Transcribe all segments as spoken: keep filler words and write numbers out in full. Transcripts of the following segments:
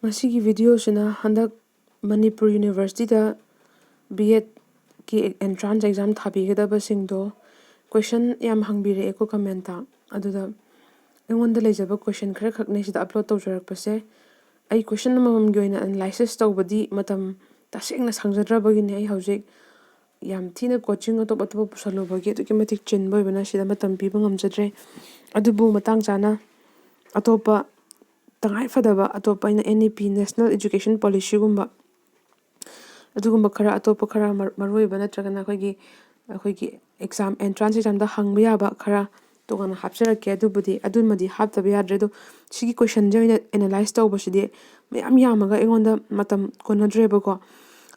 ꯃꯁꯤꯒꯤ ꯚꯤꯗꯤꯑꯣꯁꯤꯅ ꯍꯟꯗꯛ ꯃꯅꯤꯄꯨꯔ ꯌꯨꯅꯤꯚꯔꯁꯤꯇꯤꯗ ꯕꯤ ꯑꯦꯗꯀꯤ ꯑꯦꯟꯇ꯭ꯔꯥꯟꯁ ꯑꯦꯛꯖꯥꯝ ꯊꯥꯕꯤꯒꯗꯕꯁꯤꯡꯗꯣ ꯀꯣꯏꯁꯟ ꯌꯥꯝ ꯍꯪꯕꯤꯔꯛꯑꯦꯀꯣ ꯀꯃꯦꯟꯇ꯫ ꯑꯗꯨꯗ ꯑꯩꯉꯣꯟꯗ ꯂꯩꯖꯕ ꯀꯣꯏꯁꯟ ꯈꯔꯈꯛꯅꯦ ꯁꯤꯗ ꯑꯞꯂꯣꯗ ꯇꯧꯖꯔꯛꯄꯁꯦ꯫ ꯑꯩ ꯀꯣꯏꯁꯟ ꯑꯃꯃꯝꯒꯤ ꯑꯣꯏꯅ ꯑꯦꯅꯥꯂꯥꯏꯁꯤꯁ ꯇꯧꯕꯗꯤ ꯃꯇꯝ ꯇꯁꯦꯡꯅ ꯁꯪꯖꯗ꯭ꯔꯕꯒꯤꯅꯦ ꯑꯩ ꯍꯧꯖꯤꯛ ꯌꯥꯝ ꯊꯤꯅ ꯀꯣꯆꯤꯡ ꯑꯇꯣꯞ ꯑꯇꯣꯞꯄ ꯄꯨꯁꯜꯂꯨꯕꯒꯤ ꯑꯗꯨꯛꯀꯤ ꯃꯇꯤꯛ ꯆꯤꯟꯕ ꯑꯣꯏꯕꯅ ꯁꯤꯗ ꯃꯇꯝ ꯄꯤꯕ ꯉꯝꯖꯗ꯭ꯔꯦ꯫ ꯑꯗꯨꯕꯨ ꯃꯇꯥꯡ ꯆꯥꯅ ꯑꯇꯣꯞꯄ ꯇꯉꯥꯏ ꯐꯗꯕ ꯑꯇꯣꯞꯄ ꯑꯩꯅ N E P, National Education Policyꯒꯨꯝꯕ, ꯑꯗꯨꯒꯨꯝꯕ ꯈꯔ ꯑꯇꯣꯞꯄ ꯈꯔ ꯃꯔꯨ ꯑꯣꯏꯕ ꯅꯠꯇ꯭ꯔꯒꯅ ꯑꯩꯈꯣꯏꯒꯤ ꯑꯩꯈꯣꯏꯒꯤ ꯑꯦꯛꯖꯥꯝ, ꯑꯦꯟꯇ꯭ꯔꯥꯟꯁ ꯑꯦꯛꯖꯥꯝꯗ ꯍꯪꯕ ꯌꯥꯕ ꯈꯔ ꯇꯣꯉꯥꯟꯅ ꯍꯥꯞꯆꯔꯛꯀꯦ꯫ ꯑꯗꯨꯕꯨꯗꯤ ꯑꯗꯨꯃꯗꯤ ꯍꯥꯞꯇꯕ ꯌꯥꯗ꯭ꯔꯦ꯫ ꯑꯗꯣ ꯁꯤꯒꯤ ꯀꯣꯏꯁꯟꯁꯦ ꯑꯣꯏꯅ ꯑꯦꯅꯥꯂꯥꯏꯁ ꯇꯧꯕꯁꯤꯗꯤ ꯃꯌꯥꯝ ꯌꯥꯝꯃꯒ ꯑꯩꯉꯣꯟꯗ ꯃꯇꯝ ꯀꯣꯟꯅꯗ꯭ꯔꯦꯕꯀꯣ꯫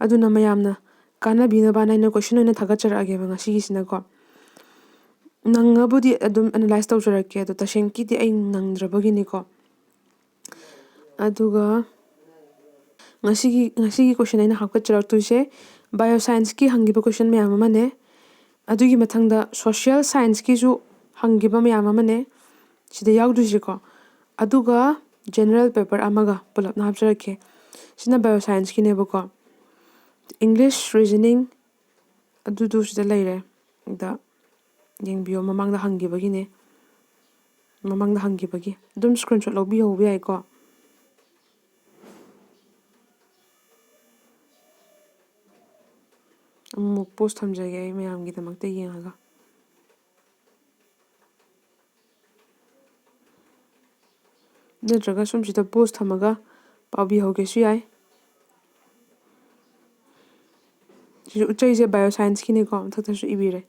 ꯑꯗꯨꯅ ꯃꯌꯥꯝꯅ ꯀꯥꯟꯅꯕꯤꯅꯕꯅ ꯑꯩꯅ ꯀꯣꯏꯁꯟ ꯑꯣꯏꯅ ꯊꯥꯒꯠꯆꯔꯛꯑꯒꯦꯕ ꯉꯁꯤꯒꯤꯁꯤꯅꯀꯣ꯫ ꯅꯪꯉꯕꯨꯗꯤ ꯑꯗꯨꯝ ꯑꯦꯅꯥꯂꯥꯏꯁ ꯇꯧꯖꯔꯛꯀꯦ, ꯑꯗꯣ ꯇꯁꯦꯡꯀꯤꯗꯤ ꯑꯩ ꯅꯪꯗ꯭ꯔꯕꯒꯤꯅꯤꯀꯣ꯫ ꯑꯗꯨꯒ ꯉꯁꯤꯒꯤ ꯉꯁꯤꯒꯤ ꯀꯣꯏꯁꯟ ꯑꯩꯅ ꯍꯥꯞꯀꯠꯆꯔꯛꯇꯣꯏꯁꯦ ꯕꯥꯏꯑꯣ ꯁꯥꯏꯟꯁꯀꯤ ꯍꯪꯈꯤꯕ ꯀꯣꯏꯁꯟ ꯃꯌꯥꯝ ꯑꯃꯅꯦ꯫ ꯑꯗꯨꯒꯤ ꯃꯊꯪꯗ ꯁꯣꯁꯤꯌꯦꯜ ꯁꯥꯏꯟꯁꯀꯤꯁꯨ ꯍꯪꯈꯤꯕ ꯃꯌꯥꯝ ꯑꯃꯅꯦ ꯁꯤꯗ ꯌꯥꯎꯗꯣꯏꯁꯦꯀꯣ꯫ ꯑꯗꯨꯒ ꯖꯦꯅꯔꯦꯜ ꯄꯦꯄꯔ ꯑꯃꯒ ꯄꯨꯂꯞꯅ ꯍꯥꯞꯆꯔꯛꯀꯦ꯫ ꯁꯤꯅ ꯕꯥꯏꯑꯣ ꯁꯥꯏꯟꯁꯀꯤꯅꯦꯕꯀꯣ꯫ ꯏꯪꯂꯤꯁ, ꯔꯤꯖꯅꯤꯡ, ꯑꯗꯨꯗꯨ ꯁꯤꯗ ꯂꯩꯔꯦ꯫ ꯑꯗ ꯌꯦꯡꯕꯤꯌꯣ, ꯃꯃꯥꯡꯗ ꯍꯪꯈꯤꯕꯒꯤꯅꯦ꯫ ꯃꯃꯥꯡꯗ ꯍꯪꯈꯤꯕꯒꯤ ꯑꯗꯨꯝ ꯁ꯭ꯀ꯭ꯔꯤꯟꯁꯣꯠ ꯂꯧꯕꯤꯍꯧꯕ ꯌꯥꯏꯀꯣ꯫ ꯑꯃꯨꯛ ꯄꯣꯁ ꯊꯝꯖꯒꯦ ꯑꯩ ꯃꯌꯥꯝꯒꯤꯗꯃꯛꯇ ꯌꯦꯡꯉꯒ꯫ ꯅꯠꯇ꯭ꯔꯒ ꯁꯨꯝ ꯁꯤꯗ ꯄꯣꯁ ꯊꯝꯃꯒ ꯄꯥꯕꯤꯍꯧꯒꯦꯁꯨ ꯌꯥꯏ꯫ ꯁꯤꯁꯨ ꯎꯆꯩꯁꯦ ꯕꯥꯏꯑꯣ ꯁꯥꯏꯟꯁꯀꯤꯅꯦꯀꯣ, ꯃꯊꯛꯇꯁꯨ ꯏꯕꯤꯔꯦ꯫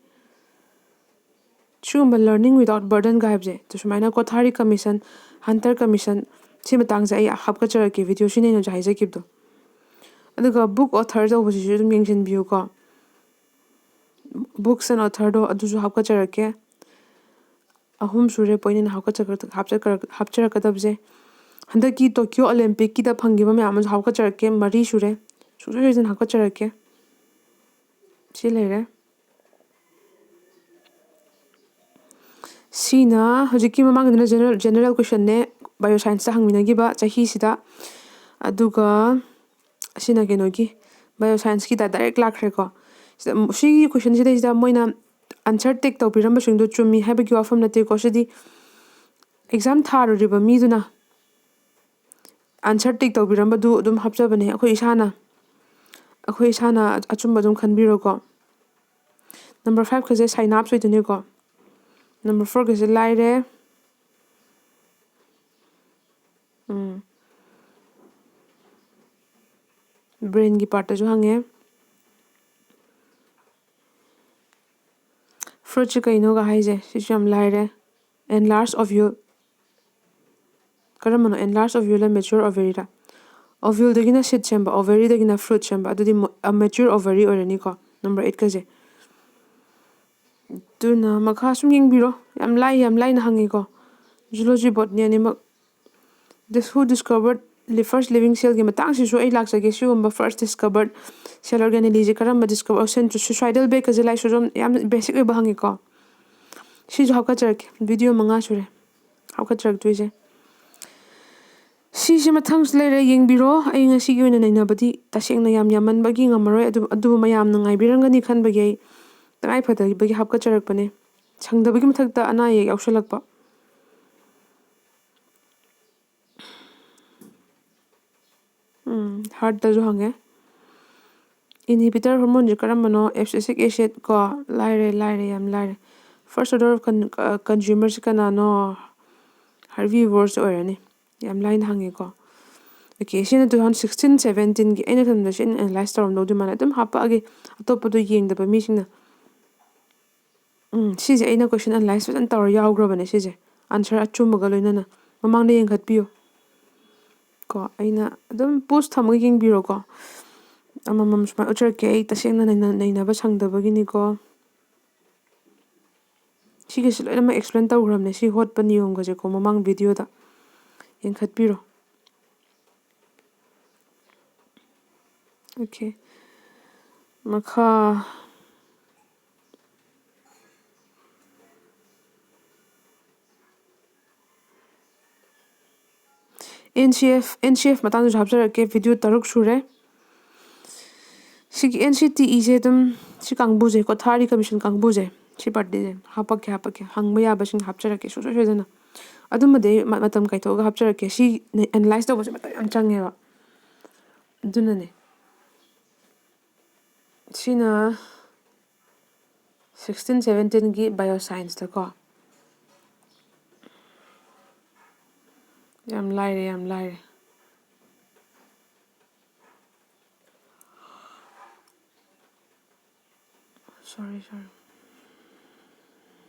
ꯁꯤꯒꯨꯝꯕ learning without burdenꯒ ꯍꯥꯏꯕꯁꯦ, ꯑꯗꯨ ꯁꯨꯃꯥꯏꯅ ꯀꯣꯊꯥꯔꯤ ꯀꯃꯤꯁꯟ, ꯍꯟꯇꯔ ꯀꯃꯤꯁꯟ, ꯁꯤ ꯃꯇꯥꯡꯁꯦ ꯑꯩ ꯍꯥꯞꯀꯠꯆꯔꯛꯀꯦ, ꯚꯤꯗꯤꯑꯣ ꯁꯤꯅ ꯑꯩꯅ ꯍꯧꯖꯤꯛ ꯍꯥꯏꯖꯈꯤꯕꯗꯣ꯫ ꯑꯗꯨꯒ book author ꯇꯧꯕꯁꯤꯁꯨ ꯑꯗꯨꯝ ꯌꯦꯡꯁꯤꯟꯕꯤꯌꯨꯀꯣ꯫ Books and authorꯗꯣ ꯑꯗꯨꯁꯨ ꯍꯥꯞꯀꯠꯆꯔꯛꯀꯦ꯫ ꯑꯍꯨꯝ ꯁꯨꯔꯦ ꯄꯣꯏꯟ ꯑꯩꯅ ꯍꯥꯞꯀꯠꯆꯔꯛꯀꯗꯕꯁꯦ꯫ ꯍꯟꯗꯛꯀꯤ ꯇꯣꯀꯤꯌꯣ ꯑꯣꯂꯦꯝꯄꯤꯛꯀꯤꯗ ꯐꯪꯈꯤꯕ ꯃꯌꯥꯝ ꯑꯃꯁꯨ ꯍꯥꯞꯀꯠꯆꯔꯛꯀꯦ, ꯃꯔꯤ ꯁꯨꯔꯦ꯫ ꯁꯨꯡꯁꯣꯏ ꯁꯣꯏꯗꯅ ꯍꯥꯞꯀꯠꯆꯔꯛꯀꯦ꯫ ꯁꯤ ꯂꯩꯔꯦ꯫ ꯁꯤꯅ ꯍꯧꯖꯤꯛꯀꯤ ꯃꯃꯥꯡꯒꯤꯗꯨꯅ ꯖꯦꯅꯔꯦꯜ, ꯖꯦꯅꯔꯦꯜ ꯀꯣꯏꯁꯟꯅꯦ, ꯕꯥꯏꯑꯣ ꯁꯥꯏꯟꯁꯇ ꯍꯪꯃꯤꯟꯅꯈꯤꯕ ꯆꯍꯤꯁꯤꯗ꯫ ꯑꯗꯨꯒ ꯑꯁꯤꯅ ꯀꯩꯅꯣꯒꯤ, bio science ꯀꯤꯗ direct ꯂꯥꯛꯈ꯭ꯔꯦꯀꯣ꯫ ꯁꯤꯗ, ꯁꯤꯒꯤ question ꯁꯤꯗꯩꯁꯤꯗ ꯃꯣꯏꯅ answer tick ꯇꯧꯕꯤꯔꯝꯕꯁꯤꯡꯗꯣ ꯆꯨꯝꯃꯤ ꯍꯥꯏꯕꯒꯤ ꯋꯥꯐꯝ ꯅꯠꯇꯦꯀꯣ꯫ ꯁꯤꯗꯤ exam ꯊꯥꯔꯨꯔꯤꯕ ꯃꯤꯗꯨꯅ answer tick ꯇꯧꯕꯤꯔꯝꯕꯗꯨ ꯑꯗꯨꯝ ꯍꯥꯞꯆꯕꯅꯦ꯫ ꯑꯩꯈꯣꯏ ꯏꯁꯥꯅ, ꯑꯩꯈꯣꯏ ꯏꯁꯥꯅ ꯑꯆꯨꯝꯕ ꯑꯗꯨꯝ ꯈꯟꯕꯤꯔꯣꯀꯣ꯫ Number five ꯀꯁꯦ synapse ꯑꯣꯏꯗꯣꯏꯅꯦꯀꯣ꯫ Number four ꯀꯁꯦ ꯂꯥꯏꯔꯦ꯫ ꯎꯝ꯫ Brain ꯒꯤ part ꯇꯁꯨ ꯍꯪꯉꯦ꯫ Fruit ꯁꯤ ꯀꯩꯅꯣꯒ ꯍꯥꯏꯁꯦ, ꯁꯤꯁꯨ ꯌꯥꯝ ꯂꯥꯏꯔꯦ꯫ Enlarge ovule꯫ ꯀꯔꯝꯕꯅꯣ? Enlarge ovule ꯂ mature ovary ꯔ? Ovule ꯗꯒꯤꯅ seed ꯁꯦꯝꯕ, ovary ꯗꯒꯤꯅ fruit ꯁꯦꯝꯕ, ꯑꯗꯨꯗꯤ ꯃꯣ-, ꯑ, mature ovary ꯑꯣꯏꯔꯅꯤꯀꯣ, number eight ꯀꯁꯦ꯫ ꯑꯗꯨꯅ ꯃꯈꯥ ꯁꯨꯝ ꯌꯦꯡꯕꯤꯔꯣ, ꯌꯥꯝ ꯂꯥꯏ, ꯌꯥꯝ ꯂꯥꯏꯅ ꯍꯪꯉꯤꯀꯣ, zoology, botany ꯑꯅꯤꯃꯛ꯫ This who discovered the first living cell ꯒꯤ ꯃꯇꯥꯡꯁꯤꯁꯨ ꯑꯩ ꯂꯥꯛꯆꯒꯦ꯫ ꯁꯤꯒꯨꯝꯕ first discovered cell organelle ꯁꯦ ꯀꯔꯝꯕ discover, suicidal bag ꯀꯁꯦ ꯂꯥꯏꯁꯨ ꯑꯗꯨꯝ ꯌꯥꯝ basic ꯑꯣꯏꯕ ꯍꯪꯉꯤꯀꯣ꯫ ꯁꯤꯁꯨ ꯍꯥꯞꯀꯠꯆꯔꯛꯀꯦ, video ꯃꯉꯥ ꯁꯨꯔꯦ ꯍꯥꯞꯀꯠꯆꯔꯛꯇꯣꯏꯁꯦ꯫ ꯁꯤꯁꯦ ꯃꯊꯪꯁꯨ ꯂꯩꯔꯦ, ꯌꯦꯡꯕꯤꯔꯣ꯫ ꯑꯩ ꯉꯁꯤꯒꯤ ꯑꯣꯏꯅ ꯅꯩꯅꯕꯗꯤ ꯇꯁꯦꯡꯅ ꯌꯥꯝ ꯌꯥꯝꯃꯟꯕꯒꯤ ꯉꯝꯃꯔꯣꯏ, ꯑꯗꯨ, ꯑꯗꯨꯕꯨ ꯃꯌꯥꯝꯅ ꯉꯥꯏꯕꯤꯔꯝꯒꯅꯤ ꯈꯟꯕꯒꯤ ꯑꯩ ꯇꯉꯥꯏ ꯐꯗꯕꯒꯤ ꯍꯥꯞꯀꯠꯆꯔꯛꯄꯅꯦ꯫ ꯁꯪꯗꯕꯒꯤ ꯃꯊꯛꯇ ꯑꯅꯥ ꯑꯌꯦꯛ ꯌꯥꯎꯁꯜꯂꯛꯄ꯫ ꯎꯝ, heart ꯇꯁꯨ ꯍꯪꯉꯦ꯫ Inhibitor hormone ꯁꯦ ꯀꯔꯝꯕꯅꯣ? Abscisic acid ꯀꯣ, ꯂꯥꯏꯔꯦ, ꯂꯥꯏꯔꯦ, ꯌꯥꯝ ꯂꯥꯏꯔꯦ꯫ First order of con-, ꯑ, consumer ꯁꯦ ꯀꯅꯥꯅꯣ? Herbivore ꯁꯦ ꯑꯣꯏꯔꯅꯤ꯫ ꯌꯥꯝ ꯂꯥꯏꯅ ꯍꯪꯉꯦꯀꯣ꯫ Okay, ꯁꯤꯅ two thousand sixteen seventeen ꯒꯤ, ꯑꯩꯅ ꯈꯟꯕꯗ ꯁꯤ ꯑꯩꯅ analyze ꯇꯧꯔꯝꯗꯧꯗꯤ ꯃꯥꯜꯂꯦ꯫ ꯑꯗꯨꯝ ꯍꯥꯞꯄꯛꯑꯒꯦ, ꯑꯇꯣꯞꯄꯗꯣ ꯌꯦꯡꯗꯕ ꯃꯤꯁꯤꯡꯅ꯫ ꯎꯝ, ꯁꯤꯁꯦ ꯑꯩꯅ question analyze ꯐꯖꯅ ꯇꯧꯔ ꯌꯥꯎꯈ꯭ꯔꯕꯅꯦ ꯁꯤꯁꯦ, answer ꯑꯆꯨꯝꯕꯒ ꯂꯣꯏꯅꯅ꯫ ꯃꯃꯥꯡꯗ ꯌꯦꯡꯈꯠꯄꯤꯌꯨ꯫ ꯀꯣ, ꯑꯩꯅ ꯑꯗꯨꯝ pause ꯊꯝꯃꯒ ꯌꯦꯡꯕꯤꯔꯣꯀꯣ꯫ ꯑꯃꯃꯝ ꯁꯨꯃꯥꯏꯅ ꯎꯠꯆꯔꯛꯀꯦ꯫ ꯑꯩ ꯇꯁꯦꯡꯅ ꯅꯩꯅ-, ꯅꯩꯅꯕ ꯁꯪꯗꯕꯒꯤꯅꯤꯀꯣ꯫ ꯁꯤꯒꯤꯁꯤ ꯂꯣꯏꯅꯃꯛ explain ꯇꯧꯈ꯭ꯔꯕꯅꯦ, ꯁꯤ ꯍꯣꯠꯄ ꯅꯤꯌꯣꯝꯒꯁꯦꯀꯣ, ꯃꯃꯥꯡ video ꯗ꯫ ꯌꯦꯡꯈꯠꯄꯤꯔꯣ꯫ Okay꯫ ꯃꯈꯥ꯫ N C F N C F ꯃꯇꯥꯡꯗꯁꯨ ꯍꯥꯞꯆꯔꯛꯀꯦ, ꯚꯤꯗꯤꯑꯣ ꯇꯔꯨꯛ ꯁꯨꯔꯦ꯫ ꯁꯤꯒꯤ ꯑꯦꯟ ꯁꯤ ꯇꯤ ꯏꯁꯦ ꯑꯗꯨꯝ ꯁꯤ ꯀꯥꯡꯕꯨꯁꯦ, ꯀꯣꯊꯥꯔꯤ ꯀꯃꯤꯁꯟ ꯀꯥꯡꯕꯨꯁꯦ, ꯁꯤ ꯄꯥꯔꯇꯤꯁꯦ ꯍꯥꯞꯄꯛꯀꯦ ꯍꯥꯞꯄꯛꯀꯦ ꯍꯪꯕ ꯌꯥꯕꯁꯤꯡ ꯍꯥꯞꯆꯔꯛꯀꯦ ꯁꯨꯡꯁꯣꯏ ꯁꯣꯏꯗꯅ꯫ ꯑꯗꯨꯝꯕꯗꯤ ꯑꯩ ꯃ- ꯃꯇꯝ ꯀꯥꯏꯊꯣꯛꯑꯒ ꯍꯥꯞꯆꯔꯛꯀꯦ꯫ ꯁꯤ ꯑꯦꯅꯥꯂꯥꯏꯁ ꯇꯧꯕꯁꯦ ꯃꯇꯝ ꯌꯥꯝ ꯆꯪꯉꯦꯕ꯫ ꯑꯗꯨꯅꯅꯦ꯫ ꯁꯤꯅ ꯁꯤꯛꯁꯇꯤꯟ ꯁꯕꯦꯟꯇꯤꯟꯒꯤ ꯕꯥꯏꯑꯣ ꯁꯥꯏꯟꯁꯇꯀꯣ꯫ ꯌꯥꯝ ꯂꯥꯏꯔꯦ, ꯌꯥꯝ ꯂꯥꯏꯔꯦ꯫ ꯁꯣꯔꯤ ꯁꯣꯔꯤ꯫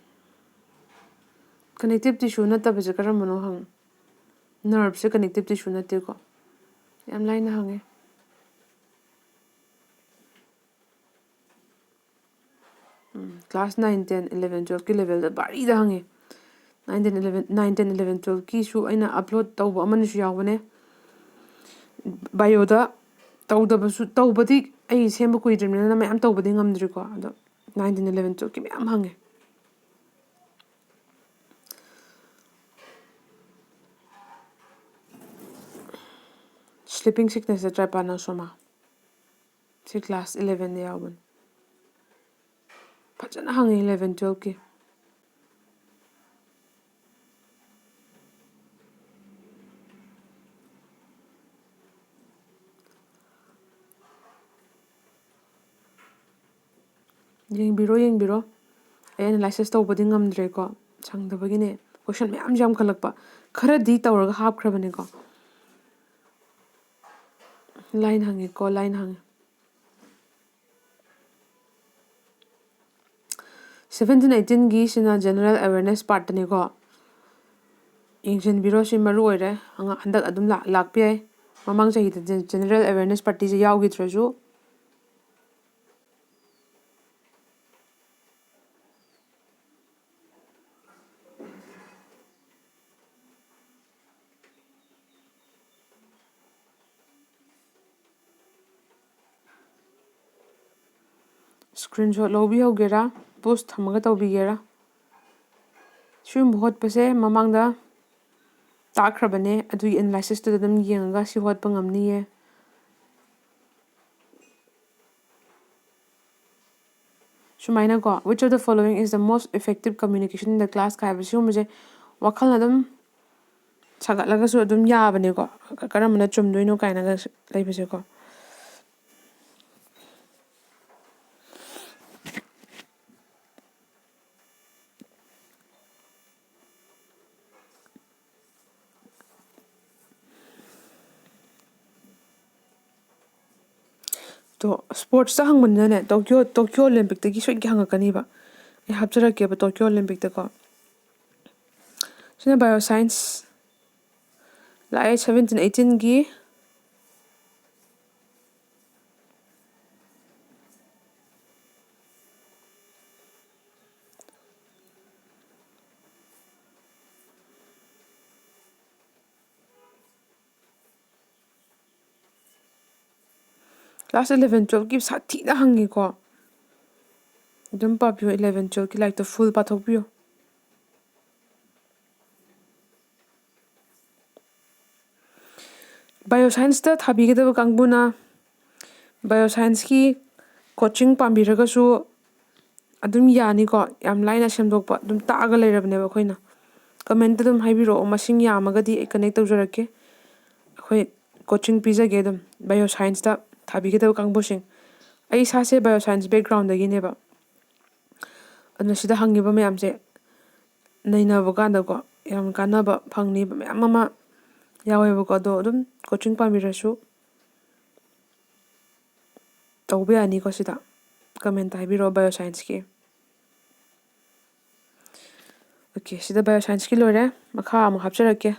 ꯀꯅꯦꯛꯇꯤꯞ ꯇꯤꯁꯨ ꯅꯠꯇꯕꯁꯦ ꯀꯔꯝꯕꯅꯣ ꯍꯪꯉꯨ꯫ ꯅꯔꯚꯁꯦ ꯀꯅꯦꯛꯇꯤꯞ ꯇꯤꯁꯨ ꯅꯠꯇꯦꯀꯣ꯫ ꯌꯥꯝ ꯂꯥꯏꯅ ꯍꯪꯉꯦ꯫ ꯎꯝ, ꯀ꯭ꯂꯥꯁ ꯅꯥꯏꯟ ꯇꯦꯟ ꯏꯂꯚꯦꯟ ꯇꯨꯌꯦꯜꯞꯀꯤ ꯂꯦꯚꯦꯜꯗ ꯚꯥꯔꯤꯗ ꯍꯪꯉꯦ꯫ Nine ten eleven nine ten eleven ꯇꯨꯌꯦꯜꯞꯀꯤꯁꯨ ꯑꯩꯅ ꯑꯞꯂꯣꯗ ꯇꯧꯕ ꯑꯃꯅꯤꯁꯨ ꯌꯥꯎꯕꯅꯦ꯫ ꯕꯥꯏꯑꯣꯗ ꯇꯧꯗꯕꯁꯨ, ꯇꯧꯕꯗꯤ ꯑꯩ ꯁꯦꯝꯕ ꯀꯨꯏꯗ꯭ꯔꯤꯕꯅꯤꯅ ꯃꯌꯥꯝ ꯇꯧꯕꯗꯤ ꯉꯝꯗ꯭ꯔꯤꯀꯣ꯫ ꯑꯗꯣ ꯅꯥꯏꯟ ꯇꯦꯟ ꯏꯂꯚꯦꯟ ꯇꯨꯌꯦꯜꯞꯀꯤ ꯃꯌꯥꯝ ꯍꯪꯉꯦ꯫ ꯁ꯭ꯂꯤꯄꯤꯡ ꯁꯤꯛꯅꯦꯁꯇ ꯇ꯭ꯔꯥꯏꯄꯥꯅꯣꯁꯣꯃꯥ꯫ ꯁꯤ ꯀ꯭ꯂꯥꯁ ꯏꯂꯚꯦꯟꯗ ꯌꯥꯎꯕꯅꯤ꯫ ꯐꯖꯅ ꯍꯪꯉꯤ ꯏꯂꯚꯦꯟ ꯇꯨꯌꯦꯜꯞꯀꯤ꯫ ꯌꯦꯡꯕꯤꯔꯣ, ꯌꯦꯡꯕꯤꯔꯣ꯫ ꯑꯩ ꯑꯦꯅꯥꯂꯥꯏꯁꯤꯁ ꯇꯧꯕꯗꯤ ꯉꯝꯗ꯭ꯔꯦꯀꯣ, ꯁꯪꯗꯕꯒꯤꯅꯦ꯫ ꯀꯣꯏꯁꯟ ꯃꯌꯥꯝꯁꯨ ꯌꯥꯝꯈꯠꯂꯛꯄ꯫ ꯈꯔꯗꯤ ꯇꯧꯔꯒ ꯍꯥꯞꯈ꯭ꯔꯕꯅꯦꯀꯣ꯫ ꯂꯥꯏꯟ ꯍꯪꯉꯦꯀꯣ, ꯂꯥꯏꯟ ꯍꯪꯉꯦ꯫ ꯁꯕꯦꯟꯇꯤꯟ ꯑꯩꯠꯇꯤꯟꯒꯤꯁꯤꯅ ꯖꯦꯅꯔꯦꯜ ꯑꯦꯋꯦꯔꯅꯦꯁ ꯄꯥꯔꯠꯇꯅꯤꯀꯣ꯫ ꯌꯦꯡꯁꯤꯟꯕꯤꯔꯣ, ꯁꯤ ꯃꯔꯨ ꯑꯣꯏꯔꯦ꯫ ꯑꯉꯥꯡ ꯍꯟꯗꯛ ꯑꯗꯨꯝ ꯂꯥꯛ-, ꯂꯥꯛꯄ ꯌꯥꯏ꯫ ꯃꯃꯥꯡ ꯆꯍꯤꯗ ꯖꯦ-, ꯖꯦꯅꯔꯦꯜ ꯑꯦꯋꯦꯔꯅꯦꯁ ꯄꯥꯔꯇꯤꯁꯦ ꯌꯥꯎꯈꯤꯗ꯭ꯔꯁꯨ꯫ ꯁ꯭ꯀ꯭ꯔꯤꯟꯁꯣꯠ ꯂꯧꯕꯤꯍꯧꯒꯦꯔꯥ, ꯄꯣꯁ ꯊꯝꯃꯒ ꯇꯧꯕꯤꯒꯦꯔꯥ? ꯁꯤꯒꯨꯝꯕ ꯍꯣꯠꯄꯁꯦ ꯃꯃꯥꯡꯗ ꯇꯥꯛꯈ꯭ꯔꯕꯅꯦ, ꯑꯗꯨꯒꯤ ꯑꯦꯅꯥꯂꯥꯏꯁꯤꯁꯇꯨꯗ ꯑꯗꯨꯝ ꯌꯦꯡꯉꯒ ꯁꯤ ꯍꯣꯠꯄ ꯉꯝꯅꯤꯌꯦ꯫ ꯁꯨꯃꯥꯏꯅꯀꯣ, "Which of the following is the most effective communication in the class?" ꯀꯥꯏꯕ ꯁꯤꯒꯨꯝꯕꯁꯦ ꯋꯥꯈꯜ ꯑꯗꯨꯝ ꯁꯥꯒꯠꯂꯒꯁꯨ ꯑꯗꯨꯝ ꯌꯥꯕꯅꯦꯀꯣ, ꯀꯔꯝꯕꯅ ꯆꯨꯝꯗꯣꯏꯅꯣ ꯀꯥꯏꯅꯒ ꯂꯩꯕꯁꯦꯀꯣ꯫ ꯑꯗꯣ ꯁ꯭ꯄꯣꯔꯠꯁꯇ ꯍꯪꯕꯅꯤꯅꯅꯦ, ꯇꯣꯀꯤꯌꯣ ꯇꯣꯀꯤꯌꯣ ꯑꯣꯂꯦꯝꯄꯤꯛꯇꯒꯤ ꯁꯣꯏꯗꯅ ꯍꯪꯉꯛꯀꯅꯤꯕ꯫ ꯑꯩ ꯍꯥꯞꯆꯔꯛꯀꯦꯕ ꯇꯣꯀꯤꯌꯣ ꯑꯣꯂꯦꯝꯄꯤꯛꯇꯀꯣ꯫ ꯁꯤꯅ ꯕꯥꯏꯑꯣ ꯁꯥꯏꯟꯁ ꯂꯥꯛꯑꯦ, ꯁꯕꯦꯟꯇꯤꯟ ꯑꯩꯠꯇꯤꯟꯒꯤ꯫ ꯀ꯭ꯂꯥꯁ ꯏꯂꯚꯦꯟ ꯇꯨꯌꯦꯜꯞꯀꯤ ꯁꯥꯊꯤꯅ ꯍꯪꯉꯤꯀꯣ꯫ ꯑꯗꯨꯝ ꯄꯥꯕꯤꯌꯣ, ꯏꯂꯚꯦꯟ ꯇꯨꯌꯦꯜꯞꯀꯤ ꯂꯥꯏꯔꯤꯛꯇꯣ ꯐꯨꯜ ꯄꯥꯊꯣꯛꯄꯤꯌꯨ꯫ ꯕꯥꯏꯑꯣ ꯁꯥꯏꯟꯁꯇ ꯊꯥꯕꯤꯒꯗꯕ ꯀꯥꯡꯕꯨꯅ ꯕꯥꯏꯑꯣ ꯁꯥꯏꯟꯁꯀꯤ ꯀꯣꯆꯤꯡ ꯄꯥꯝꯕꯤꯔꯒꯁꯨ ꯑꯗꯨꯝ ꯌꯥꯅꯤꯀꯣ, ꯌꯥꯝ ꯂꯥꯏꯅ ꯁꯦꯝꯗꯣꯛꯄ꯫ ꯑꯗꯨꯝ ꯇꯥꯛꯑꯒ ꯂꯩꯔꯕꯅꯦꯕ ꯑꯩꯈꯣꯏꯅ꯫ ꯀꯃꯦꯟꯇ ꯑꯗꯨꯝ ꯍꯥꯏꯕꯤꯔꯛꯑꯣ, ꯃꯁꯤꯡ ꯌꯥꯝꯃꯒꯗꯤ ꯑꯩ ꯀꯅꯦꯛ ꯇꯧꯖꯔꯛꯀꯦ꯫ ꯑꯩꯈꯣꯏ ꯀꯣꯆꯤꯡ ꯄꯤꯖꯒꯦ ꯑꯗꯨꯝ ꯕꯥꯏꯑꯣ ꯁꯥꯏꯟꯁꯇ ꯊꯥꯕꯤꯒꯗꯕ ꯀꯥꯡꯕꯨꯁꯤꯡ꯫ ꯑꯩ ꯏꯁꯥꯁꯦ ꯕꯥꯏꯑꯣ ꯁꯥꯏꯟꯁ ꯕꯦꯛꯒ꯭ꯔꯥꯎꯟꯗꯒꯤꯅꯦꯕ, ꯑꯗꯨꯅ ꯁꯤꯗ ꯍꯪꯉꯤꯕ ꯃꯌꯥꯝꯁꯦ ꯅꯩꯅꯕ ꯀꯥꯟꯗꯀꯣ, ꯌꯥꯝ ꯀꯥꯟꯅꯕ ꯐꯪꯅꯤꯕ, ꯃꯌꯥꯝ ꯑꯃ ꯌꯥꯎꯋꯦꯕꯀꯣ꯫ ꯑꯗꯣ ꯑꯗꯨꯝ ꯀꯣꯆꯤꯡ ꯄꯥꯝꯕꯤꯔꯁꯨ ꯇꯧꯕ ꯌꯥꯅꯤꯀꯣ꯫ ꯁꯤꯗ ꯀꯃꯦꯟꯇ ꯍꯥꯏꯕꯤꯔꯛꯑꯣ ꯕꯥꯏꯑꯣ ꯁꯥꯏꯟꯁꯀꯤ꯫ ꯑꯣꯀꯦ, ꯁꯤꯗ ꯕꯥꯏꯑꯣ ꯁꯥꯏꯟꯁꯀꯤ ꯂꯣꯏꯔꯦ꯫ ꯃꯈꯥ ꯑꯃꯨꯛ ꯍꯥꯞꯆꯔꯛꯀꯦ꯫